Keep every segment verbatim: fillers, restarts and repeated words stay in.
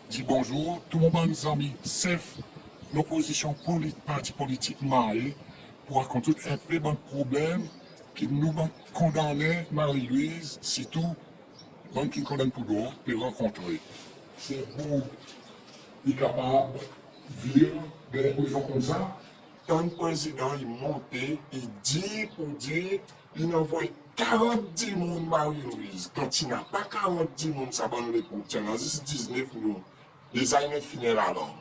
Dir bonzour tou mon bann zanmi sef lopozisyon poli-, parti politik Mahe, pour rakont zot en pe bann problenm ki nou bann kondannen, Marie-Louise, sirtou bann ki kondann pour drol, pe rankontre. Se pour i kapab vir dan prizon koumsa, tann Prezidan i monte, i dir pour dir, in anvoy karant dimoun Marie-Louise. Kan ti napa karant dimoun, sa bann lepou, ti annan zis diznef nou. Deza in fini lalang.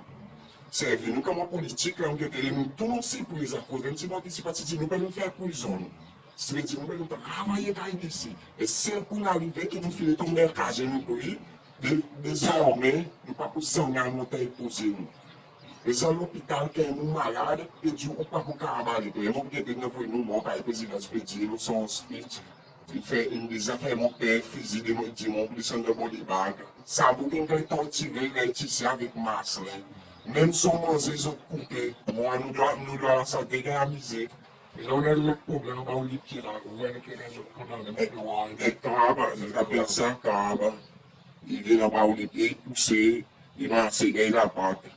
Servi nou konman politik, la nou gete, nou tou nou sipriz akoz menm si bann isi pa ti dir nou pe nou fer prizon. Sa vedir nou pe nou travay ek IDC. E sel kou nou arive ki nou fini tonm dan kaze nou pri, de, dezormen nou pa pou zanmen al mont en poze nou. Rezon lopital, kan nou malad, pe dir ou pa pou kapab ale. Premyerman, pou gete nou anvoy nou mor, parey Prezidan pe dir lo son speech. I fer, in deza fer mon per fizi de mon, dir mon pou desann dan body bag. Sa boug in ganny tortire, ganny tise avek maslen. Menm son manze zot koupe. Mwan nou dwa, nou dwa lasante ganny amize. E la ou annan lot problenm anba ou lipye la, ou vwar ki annan zot kondannen met lwa. Ek krab, zot apel sa krab. I vin anba ou lipye, i pouse, i marse, i ganny lapat.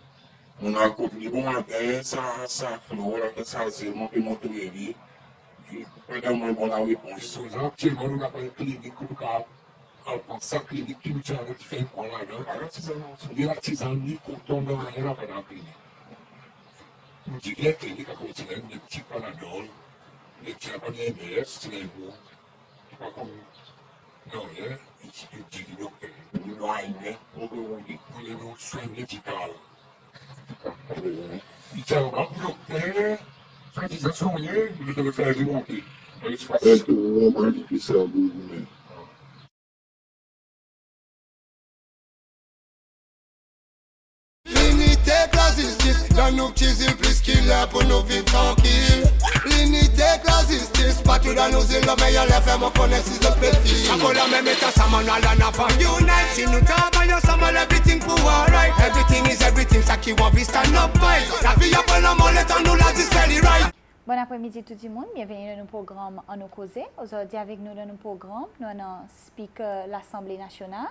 Mon al kot li bomaten, sa, sa flor la, sa zel, mon pe montre li. Pandan mon, mon la repons. Aktyelman nou napa en klinik, ou kapab al pran sa klinik ki nou ti annan ki fer pran ladan. Ni latizann, ni koton, nanryen napa dan klinik. Nou dir en klinik akoz ti annan en pti Panadol, en pti, napa ni M R S, ti annan en bon. Pa konn nanryen, i ti dir dokter. Nou dwa, nou pe rode. Pou nou swen medikal. I ti anba pou dokter, swadizan sonyen, nou devret fer li monte dan lespas. Enteronp, li pe servi goumen. Linite ek lazistis, dan nou pti zil plis ki ler pour nou viv trankil. Linite ek lazistis, partou dan nou zil, lanmey anler fer mon konnen si zot pe fil. Akoz lanmenm letan sa mon al an avan unite. Si nou travay ansanm, everything pou alright. Everything is everything, sa ki ou anvi stand up fight. Lavi i pran lanmor, letan nou la zis fer li right. Bon apremidi tou dimoun, byenveni dan nou progranm Annou Koze. Ozordi avek nou dan nou progranm, nou annan Speaker Lasanble Nasyonal,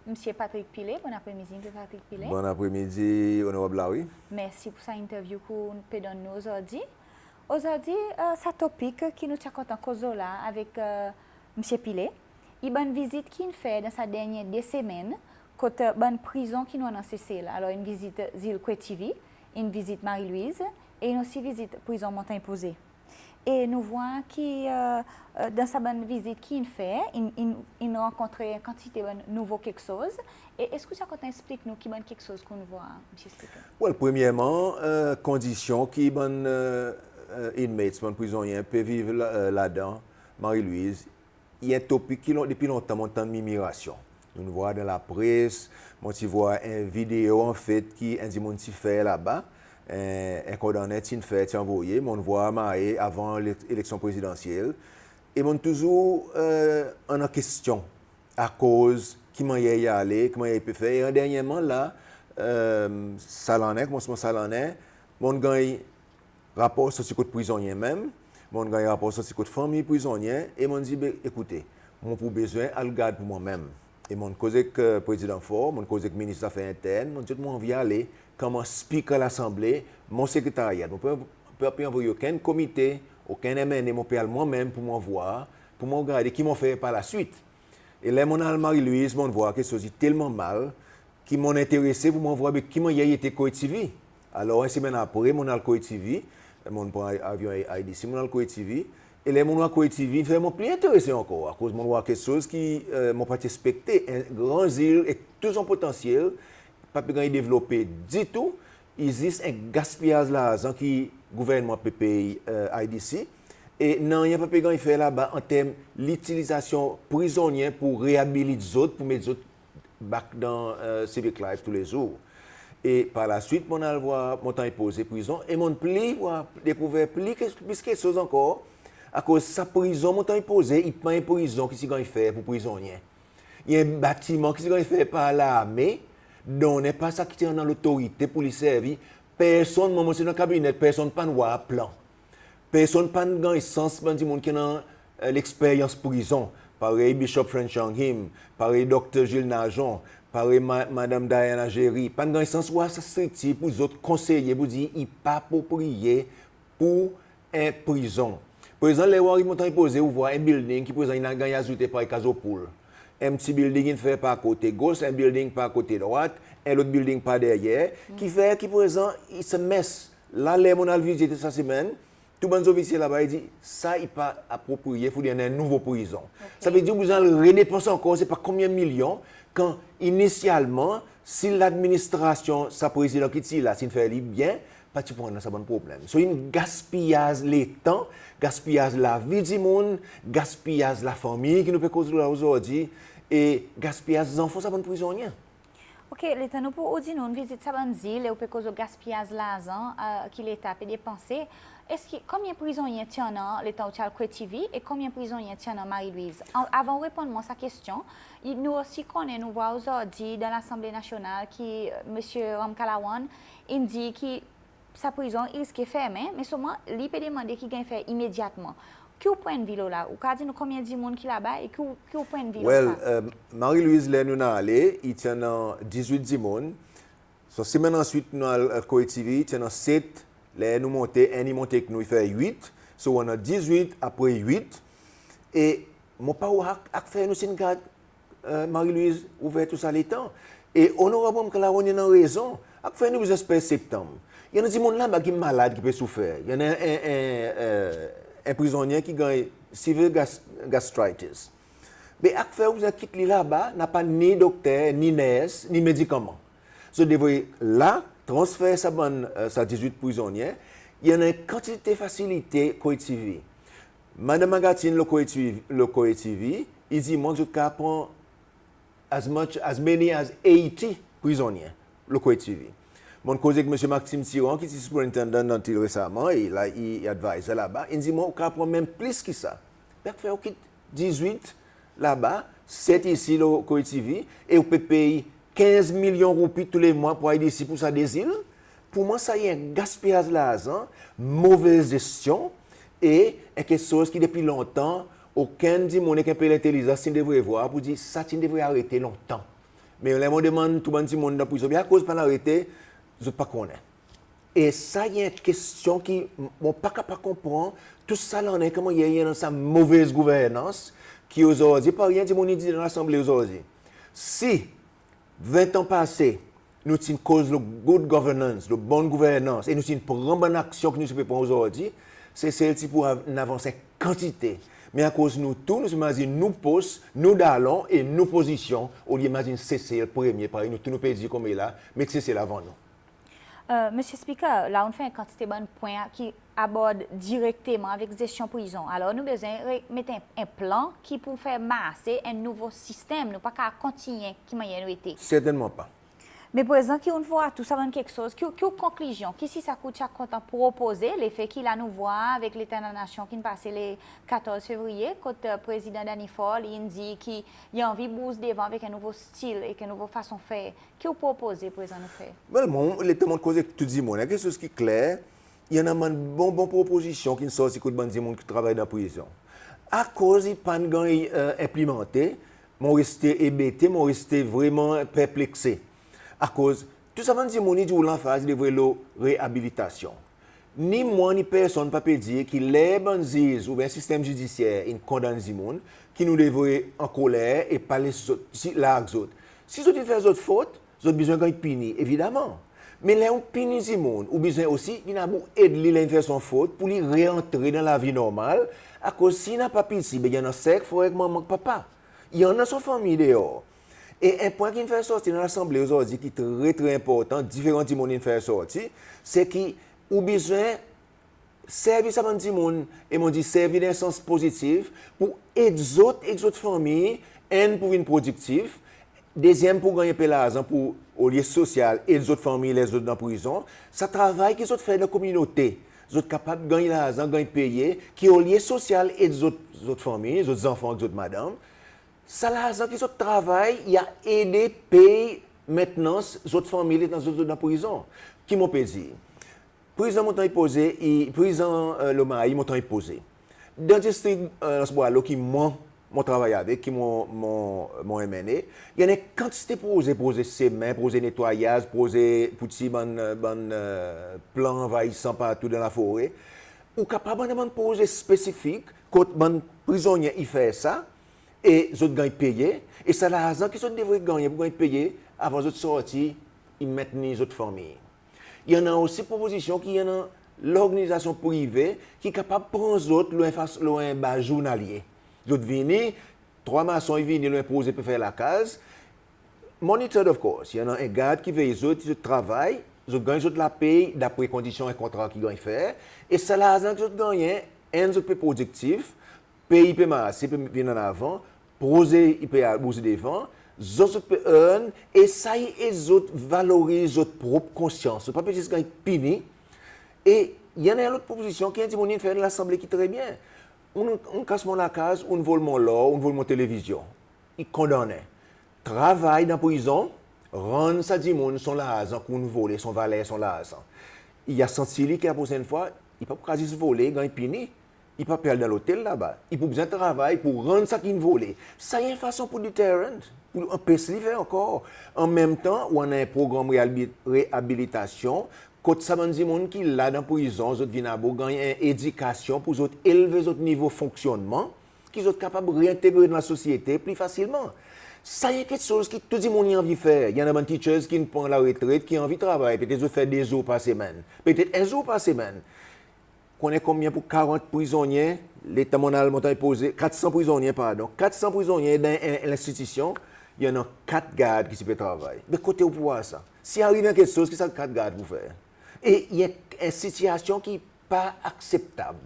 Msye Patrick Pillay. Bon apremidi, Msye Patrick Pillay. Bon apremidi, Onorab Larue. Mersi pour sa interview ki ou pe donn nou ozordi. Ozordi, e, sa topik ki nou ti a kontan koz lo la avek, e, Msye Pillay, i bann vizit ki in fer dan sa dernyen de semenn kot, e, bann prizon ki nou annan Sesel. Alor, in vizit zil Kwe Tvi, in vizit Marie-Louise, e in osi vizit prizon Montagne Posée. E nou vwar ki, e, e, dan sa bann vizit ki in fer, in, in, in rankontre en kantite bann nouvo keksoz. E eski ou ti a kontan eksplik nou ki bann keksoz ki ou'n vwar, Msye Speaker? Well, premyerman, e, kondisyon ki bann, e, e, inmates, bann prizonnyen pe viv la, e, ladan, Marie-Louise, i en topik ki lon-, depi lontan mon tann mirmirasyon. Nou'n vwar dan lapres, mon ti vwar en video, anfet, ki en dimoun ti fer laba, en, en kondannen ti'n fer, ti anvoye, mon'n vwar Mahe avan le-, eleksyon prezidansyel. E mon'n touzour, e, annan kestyon, akoz, ki mannyer i ale, ki mannyer i pe fer. E dernyerman la, e, sa lannen, konmansman sa lannen, mon'n ganny rapor sorti kot prizonnyen menm, mon'n ganny rapor sorti kot fanmir prizonnyen, e mon'n dir, be, ekoute, mon pou bezwen al gard pour mwan menm. E mon'n koz ek, e, Prezidan Faure, mon'n koz ek Minis Zafer Entern, mon'n dir zot mon anvi ale, konman Speaker Lasanble, mon sekretarya. Mon pa, pa, pa anvoy okenn komite, okenn M N A, mon pe al mwan menm pour mwan vwar, pour mwan gard ki mon fer par laswit. E ler mon'n al Marie-Louise, mon'n vwar keksoz i telman mal, ki mon'n enterese pour mwan vwar, be, ki mannyer i ete Kwe Tvi. Alor, en semenn apre, mon'n al Kwe Tvi, mon'n pran avyon I D C, mon'n al Kwe Tvi. E ler mon'n vwar Kwe Tvi, in fer mwan pli enterese ankor, akoz mon'n vwar keksoz ki, e, mon pa ti ekspekte, en gran zil ek tou son potansyel, pa pe ganny devlope ditou, i zis en gaspiyaz larzan ki gouvernman pe pey, e, I D C. E nanryen pa pe ganny fer laba an term litilizasyon prizonnyen pour reabilit zot, pour met zot back dan, e, civic life toulezour. E par laswit, mon'n al vwar Montagne Posée prizon, e mon'n pli vwar, dekouver pli ke-, plis keksoz ankor, akoz sa prizon Montagne Posée, i pa en prizon ki ti ganny fer pour prizonnyen. I en batiman ki ti ganny fer par larme, donnen par sa ki ti annan lotorite pour li servi. Personn, mwan mon ti dan kabinet, personn pa'n vwar plan. Personn pa'n ganny sans, bann dimoun ki annan, e, leksperyans prizon, parey Bishop French Young Him, parey Dokter Gilles Najon, parey ma-, Madanm Diana Gerry, pa'n ganny sans war sa striktir pour zot konseye pour dir i pa apropriye pour en prizon. Prezan ler ou ariv Montagne Posée, ou war en building ki prezan in ganny azoute parey kazo poul. En pti building in fer par kote gos, en building par kote drwat, en lot building par deryer, ki fer ki prezan it's a mess. La ler mon'n al vizit sa semenn, tou bann zofisye laba i dir sa i pa apropriye, fodre annan en nouvo prizon. Sa vedir ou bezwen al redepans ankor, se pa konbyen milyon, kan inisyalman, si ladministrasyon sa prezidan ki ti la ti'n fer li byen, pa ti pou annan sa bann problenm. So, in gaspiyaz letan, gaspiyaz lavi dimoun, gaspiyaz lafanmir ki nou pe koz lo la ozordi, e gaspiyaz zanfan sa bann prizonnyen. Ok, letan nou pou, ou dir nou, vizit sa bann zil e ou pe koz lo gaspiyaz larzan ki Leta pe depanse. Eski, konbyen prizonnyen ti annan letan ou ti al Koetivy e konbyen prizonnyen ti annan Marie-Louise? Avan ou reponn mwan sa kestyon, nou osi konnen, nou war ozordi dan Lasanble Nasyonal ki Msye Ramkalawan in dir ki sa prizon i riske fermen, me selman li pe demande ki ganny fer imedyatman. Ki ou pwennvi lo la? Ou kapab dir nou konbyen dimoun ki laba e ki ou, ki ou pwennvi lo sa? Well, Marie-Louise, ler nou'n ale, i ti annan dizwit dimoun. So, semenn answit nou al Koetivy, i ti annan set, ler nou monte, enn i monte ek nou, i fer wit. So, ou annan dizwit, apre wit. E mon pa war akfer nou ti'n gard Marie-Louise ouver tou sa letan. E Onorab Ramkalawan i annan rezon. Akfer nou bezwen esper Septanm? I annan dimoun laba ki malad, ki pe soufer. I annan en, en, en prizonnyen ki ganny severe gastritis. Be akfer ou bezwen kit li laba, napa ni dokter, ni ners, ni medikaman. Zot devret la, transfer sa bann, sa dizwit prizonnyen. I annan en kantite fasilite Koetivy. Madanm Agatine lo Koetivy, lo Koetivy, i dir mwan ki zot kapab pran as much, as many as eighty prizonnyen lo Koetivy. Mon'n koz ek Msye Maxime Tirant, ki ti superintendent antil resaman, e la i advisor laba, in dir mwan ou kapab pran menm plis ki sa. Be akfer ou kit dizwit laba, set isi lo Koetivy, e ou pe pey kenz milyon roupi tou le mwan pour IDC pour sa de zil. Pour mwan sa i en gaspiyaz larzan, move zestyon, e en keksoz ki depi lontan okenn dimoun ek en pe lentelizans ti'n devret war pour dir sa ti'n devret arete lontan. Me ler mon demann tou bann dimoun dan prizon, be akoz pa'n arete, zot pa konnen. E sa i en kestyon ki mon pa kapab konpran, tou sa lannen, koman i annan sa move gouvernans ki ozordi, parey en dimoun i dir dan Lasanble ozordi, si ven an pase nou ti'n koz lo good governance, lo bonn gouvernans, e nou ti'n pran bann aksyon ki nou ti pe pran ozordi, Sesel ti pou avanse kantite. Me akoz nou tou, nou ti mazin nou pos, nou dalon e nou pozisyon, olye mazin Sesel premye, parey nou tou nou pe dir konmela, met Sesel avan nou. Msye Speaker, la ou'n fer en kantite bann pwen ki abord direkteman avek zesyon prizon. Alor nou bezwen met en plan ki pou fer marse en nouvo sistenm. Nou pa kapab kontinyen ki mannyer nou ete. Sertennman pa. Me prezan ki ou'n war tou sa bann keksoz, ki, ki ou konklizyon, ki si sa ki ou ti a kontan propoze, lefe ki la nou war avek Leta Ladinasyon ki'n pase le katorz Fevriye, kot Prezidan Danny Faure, li in dir ki i anvi bouz devan avek en nouvo stil, ek en nouvo fason fer. Ki ou propoze prezan nou fer? Well, mwan, letan mon koz ek tou dimoun, en keksoz ki kler, i annan bann bon, bon propozisyon ki'n sorti kot bann dimoun ki travay dan prizon. Akoz i pa'n ganny enplimante, mon reste ebete, mon reste vreman perplekse. Akoz tou sa bann dimoun i dir ou lanfaz i devret lo reabilitasyon. Ni mwan ni personn pa pe dir ki ler bann ziz oubyen sistenm zidisyer in kondann dimoun, ki nou devret ankoler e pa les zot, larg zot. Si zot in fer zot fot, zot bezwen ganny pini, evidaman. Me ler ou pini dimoun, ou bezwen osi vin about ed li ler in fer son fot pour li reantre dan lavi normal, akoz si i napa piti, be i annan ser ek frer, manman ek papa. I annan son fanmir deor. E en pwen ki'n fer sorti dan Lasanble ozordi ki tre, tre enportan, diferan dimoun in fer sorti, se ki ou bezwen servi sa bann dimoun, e mon dir servi dan sans pozitif, pour ed zot ek zot fanmir, enn pour vin prodiktif, dezyenm pour ganny en pe larzan pour olye sosyal, ed zot fanmir ler zot dan prizon. Sa travay ki zot fer dan kominote, zot kapab ganny larzan, ganny peye, ki olye sosyal ed zot, zot fanmir, zot zanfan ek zot madanm. Sa larzan ki zot travay, i a ede pey mentnans zot fanmir letan zot, zot dan prizon. Ki mon pe dir? Prizon Montagne Posée, i, prizon Lomahi, Montagne Posée. Dan distrik Anse Boileau ki mwan mon travay avek, ki mon, mon, mon M N A, i annan en kantite proze, proze semen, proze netwayaz, proze pour tir bann, bann, e, plan anvayisan partou dan lafore. Ou kapab annan bann proze spesifik kot bann prizonnyen i fer sa, e zot ganny peye, e sa larzan ki zot devret gannyen pour ganny peye, avan zot sorti, i mentenir zot fanmir. I annan osi propozisyon ki i annan lorganizasyon prive ki kapab pran zot lo en fas, lo en baz zournalye. Zot vini, trwa mason i vini lo en proze pe fer lakaz. Monitored, of course. I annan en gard ki vey zot, zot travay, zot ganny zot lapey dapre kondisyon en kontra ki ganny fer. E sa larzan ki zot gannyen, enn, zot pe prodiktif, pei pe marse, pe vin an avan, proze i pe bouz devan, zot, zot pe earn, e sa i ed zot valoriz zot prop konsyans. Zot pa pe zis ganny pini. E i annan en lot propozisyon ki en dimoun in fer dan Lasanble ki tre byen. Ou'n, ou'n kas mon lakaz, ou'n vol mon lor, ou'n vol mon televizyon. I kondannen. Travay dan prizon, rann sa dimoun son larzan ki ou'n vole, son valer son larzan. I a santi li ki la prosenn fwa, i pa pou kapab zis vole, ganny pini. I pa pe al dan lotel laba. I pou bezwen travay pour rann sa ki in vole. Sa i en fason pour deterrent, pour anpes li fer ankor. An menm tan, ou annan en progranm reabi-, reabilitasyon, kot sa bann dimoun ki la dan prizon, zot vin abor ganny en edikasyon pour zot elve zot nivo fonksyonnman, ki zot kapab reentegre dan lasosyete pli fasilman. Sa i en keksoz ki tou dimoun i anvi fer. I annan bann teachers ki'n pran laretret, ki anvi travay, petet zot fer de zour par semenn, petet en zour par semenn. Konnen konbyen pour karant prizonnyen, letan mon'n al, mon'n poze, kat san prizonnyen, pardon. Kat san prizonnyen dan en, en lenstitisyon, i annan kat gard ki ti pe travay. Be kote ou pou war sa? Si ariv en keksoz, ki sa kat gard pou fer? E i en, en sitiyasyon ki pa akseptab.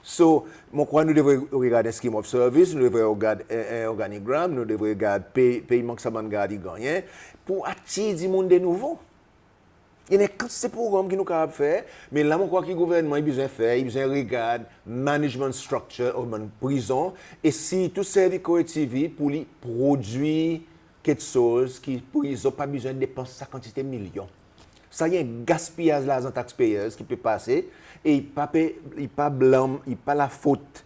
So, mon krwar nou devret regard en scheme of service, nou devret regard en, en organigram, nou devret regard pey, peyman ki sa bann gard i gannyen, pour atir dimoun de nouvo. I annan en kantite progranm ki nou kapab fer, me la mon krwar ki gouvernman i bezwen fer, i bezwen regard management structure of bann prizon, e sirtou servi korektiv pour li prodwir keksoz ki prizon pa bezwen depans sa kantite milyon. Sa i en gaspiyaz larzan taxpayers ki pe pase, e i pa pe, i pa blanm, i pa lafot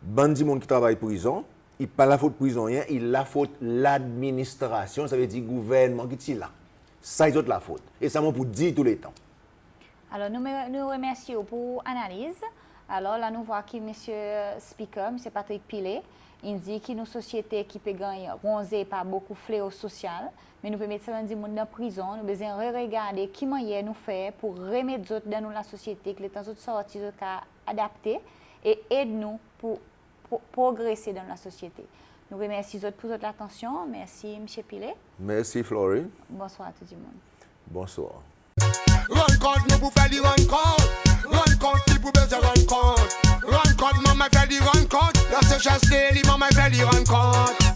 bann dimoun ki travay prizon, i pa lafot prizonnyen, i lafot ladministrasyon, savedir gouvernman ki ti la. Sa i zot lafot. E sa mon pou dir touletan. Alor, nou, nou remersye ou pour ou analiz. Alor, la nou vwar ki Msye Speaker, Msye Patrick Pillay, in dir ki nou sosyete ki pe ganny ronze par bokou fleo sosyal, me nou pe met sa bann dimoun dan prizon, nou bezwen re-regarde ki mannyer nou fer pour remet zot dan nou lasosyete, ki letan zot sorti, zot kapab adapte e ed nou pour pro-, progrese dan lasosyete. Nou remersye zot pour zot latansyon. Mersi, Msye Pillay. Mersi, Flory. Bonswar tou dimoun. Bonswar. Rann kont nou pou fer li rann kont. Rann kont li pou bezwen rann kont. Rann kont, manmay fer li rann kont. La Sesel li, manmay fer li rann kont.